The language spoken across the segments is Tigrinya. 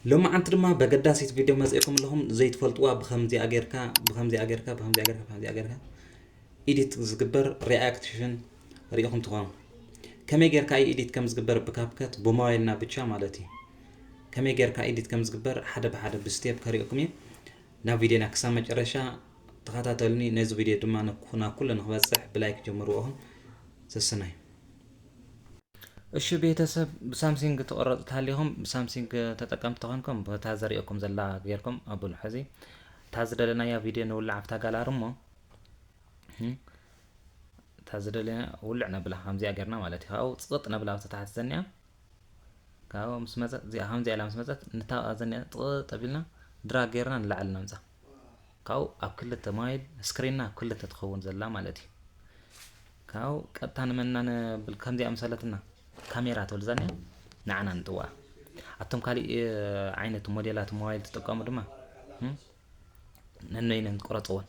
ሎማዓንቲ ድማ በገዳሲት ቪድዮ መፅእኩም ኣለኹም። ዘይትፈልጥዋ ብኸምዚኣ ጌርካ ብኸምዚኣ ጌርካ ብኸምዚኣ ጌርካ ብኸምዚኣ ጌርካ ኢዲት ዝግበር ሪኣክሽን ሪኢኹም ትኾኑ። ከመይ ጌርካ እዩ ኢዲት ከም ዝግበር ብካፕከት ብሞባይልና ብቻ ማለት እዩ። ከመይ ጌርካ ኢዲት ከም ዝግበር ሓደ ብሓደ ብስቴፕ ከሪእኩም እየ። ናብ ቪድዮና ክሳብ መጨረሻ ተኸታተሉኒ። ነዚ ቪድዮ ድማ ንኩ- ናብ ኩሉ ንክበፅሕ ብላይክ ጀምርዎ። ሰሰናዩ። እሺ ቤተሰብ፣ ብሳምሲንግ ትቆረፁ ተሃሊኹም፣ ብሳምሲንግ ተጠቀምቲ ተኾንኩም፣ በታ ዘሪኦኩም ዘላ ጌርኩም ኣብሉ። ሕዚ እታ ዝደለናያ ቪድዮ ንውላዕ ኣብታ ጋላሪ እሞ፣ እም፣ እታ ዝደለና ውልዕ ነብላ፣ ከምዚኣ ጌርና ማለት እዩ። ካብኡ ፅቕጥ ነብላ ኣብታ ታሕቲ ዘኒኣ፣ ካብኡ ምስ መፀት፣ እዚኣ ከምዚኣ ኢላ ምስ መፀት፣ ንታ ዘኒኣ ፅቕጥ ኣቢልና ድራግ ጌርና ንላዕሊ ነምፃ። ካብኡ ኣብ ክልተ ሞባይል ስክሪንና ኣብ ክልተ ትኸውን ዘላ ማለት እዩ። ካብኡ ቀጥታ ንመና ነብል ከምዚኣ ምሰለትና ካሜራ ትብል ዘኒኣ ንዓና ንጥውኣ። ኣቶም ካሊእ ዓይነት ሞዴላት ሞባይል ትጥቀሙ ድማ፣ እም፣ ነነይነን ቅረፅወን።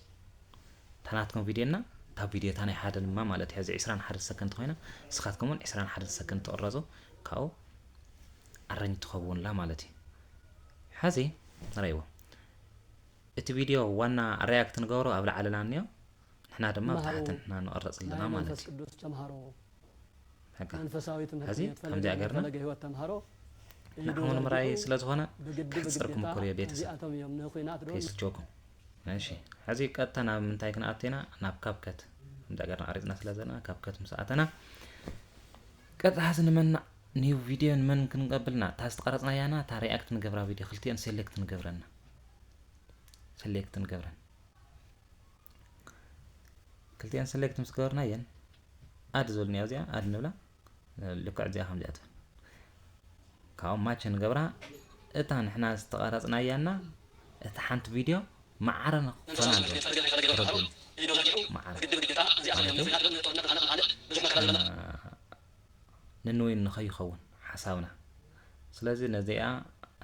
እታ ናትኩም ቪድዮና እታ ቪድዮ እታ ናይ ሓደ ድማ ማለት እዩ። ሕዚ ዕስራን ሓደ ሰከንድ ኮይና፣ ንስኻትኩም እውን ዕስራን ሓደ ሰከንድ ትቕረፁ፣ ካብኡ ኣረንጅ ትኸውንላ ማለት እዩ። ሕዚ ንረይዎ። እቲ ቪድዮ ዋና ሪያክት ንገብሮ ኣብ ላዕልና እኒኦ፣ ንሕና ድማ ኣብ መሃሩ ታሕቲ ንሕና ንቐርፅ ኣለና ናይ ማለት መንፈስ እዩ። ቅዱስ ተምሃሮ በቃ። መንፈሳዊ ትምህርቲ ሕዚ ቤት ፈለገ ከምዚኣ ጌርና ፈለገ ህይወት ተምሃሮ ንዓኹም ኢዶሎጂ ንምርኣይ ስለ ዝኾነ ብግዲ ከሕፅርኩም ብግዴታ እኮ ሪኦ ቤተሰብ እዚኣቶም እዮም ንኹናት ዶ ከይስልቸወኩም። እሺ፣ ሕዚ ቀጥታ ናብ ምንታይ ክንኣቱ ኢና? ናብ ካፕከት። ከምዚኣ ጌርና ቀሪፅና ስለ ዘለና ካፕከት ምስ ኣተና ቀጥታ ሕዚ ንመና ኒው ቪድዮ ንመን ክንቀብልና? እታ ዝተቐረፅናያና እታ ሪያክት ንገብራ ቪድዮ ክልቲኦን ሴሌክት ንገብረና። ሴሌክት ንገብረን። ክልቲኣን ሰሌክት ምስ ገበርናየን ኣድ ዝብል እኒኣ እዚኣ ኣድ ንብላ። ልክዕ እዚኣ ከምዚኣ ትብል። ካብኡ ማች ንገብራ። እታ ንሕና ዝተቐረፅናያና እታ ሓንቲ ቪድዮ ማዕረ ንክኾና ኣለዎ። ተረድኡኒ። ማዕረ። ማለተይ፣ እ፣ ንንዊን ንኸይኸውን ሓሳብና። ስለዚ ነዚኣ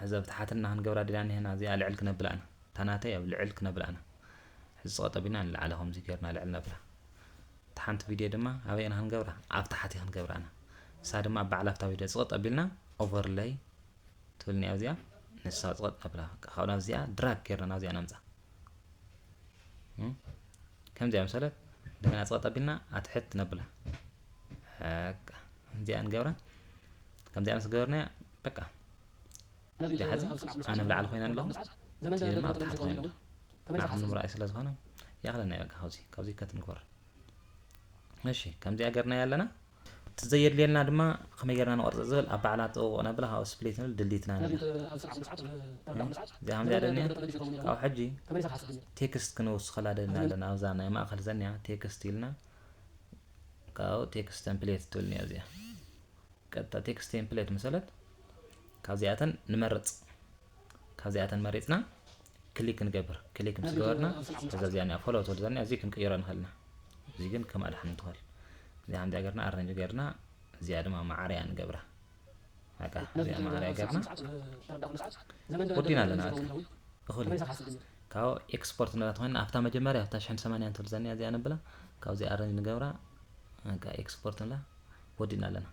ሕዚ ኣብ ታሕትና ክንገብራ ዲና እኒሀና፣ እዚኣ ልዕል ክነብላ ኢና። እታ ናተይ ኣብ ልዕል ክነብላ ኢና። ሕዚ ጽቐጥ ኣቢልና ንላዕሊ ከምዚ ጌርና ልዕል ነብላ። እታ ሓንቲ ቪድዮ ድማ ኣበይ ኢና ክንገብራ? ኣብ ታሕቲ ክንገብራ ኢና። ንሳ ድማ ኣብ ባዕላ ኣብታ ቪድዮ ጽቐጥ ኣቢልና ኦቨርለይ ትብልኒ እዚኣ፣ ንሳ ጽቐጥ ነብላ። በቃ ካብኡ ናብዚኣ ድራግ ጌርና ናብዚኣ ነምጻ። እም? ከምዚኣ መሰለት እንደገና ጽቐጥ ኣቢልና ኣትሕት ነብላ። በቃ ከምዚኣ ንገብራ። ከምዚኣ ምስ ገበርናያ በቃ። እዚኣ ሕዚ ኣነ ኣብ ላዕሊ ኮይነ ኣለኹ፣ እዚ ድማ ኣብ ታሕቲ ኮይኑ ኣሎ። ንዓኹም ንምርኣይ ስለ ዝኾነ ይኣኽለና እዩ። በቃ ካብዚ፣ ካብዚ ከት ንግበር። እሺ፣ ከምዚኣ ገርናያ ኣለና። እቲ ዘየድልየልና ድማ ከመይ ጌርና ንቆርጽ ዝብል ኣብ ባዕላ ጥውቕ ነብላ፣ ካብኡ ስፕሊት ንብል፣ ድሊት ንብል። እዚኣ ከምዚኣ ደልንያ። ካብኡ ሕጂ ቴክስት ክንውስኸላ ደልና ኣለና። ኣብዛ ናይ ማእከል ዘኒያ ቴክስት ኢልና፣ ካብኡ ቴክስት ተምፕሌት ትብል እኒኣ እዚኣ። ቀጥታ ቴክስት ቴምፕሌት መሰለት ካብዚኣተን ንመርጽ። ካብዚኣተን መሪጽና ክሊክ ንገብር። ክሊክ ምስ ገበርና እዛ እዚኣ እኒኣ ፎሎ ትብል ዘላ እዚኣ ክንቅይሮ ንኽእል ኢና። እዚ ግን ከም ኣድሓን እንትኾል እዚኣ ከምዚኣ ገርና ኣረንጅ ገርና እዚኣ ድማ ማዕረያ ንገብራ። በቃ እዚኣ ማዕረያ ገርና ወዲና ኣለና። በቃ እኹል እዩ። ካብኡ ኤክስፖርት ንብላ ተኾይና ኣብታ መጀመርያ ኣብታ ሽሕን ሰማንያን ትብል ዘላ እዚኣ ነብላ። ካብዚ ኣረንጅ ንገብራ። በቃ ኤክስፖርት ንብላ። ወዲና ኣለና።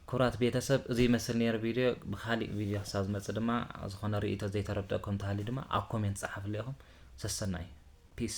ክቡራት ቤተሰብ፣ እዚ ይመስል ነይሩ ቪድዮ። ብኻሊእ ቪድዮ ክሳብ ዝመጽእ ድማ ዝኾነ ርእይቶ ዘይተረደእኩም እንተሃልዩ ድማ ኣብ ኮሜንት ጸሓፍሉ ኢኹም። ሰሰናዩ። ፒስ።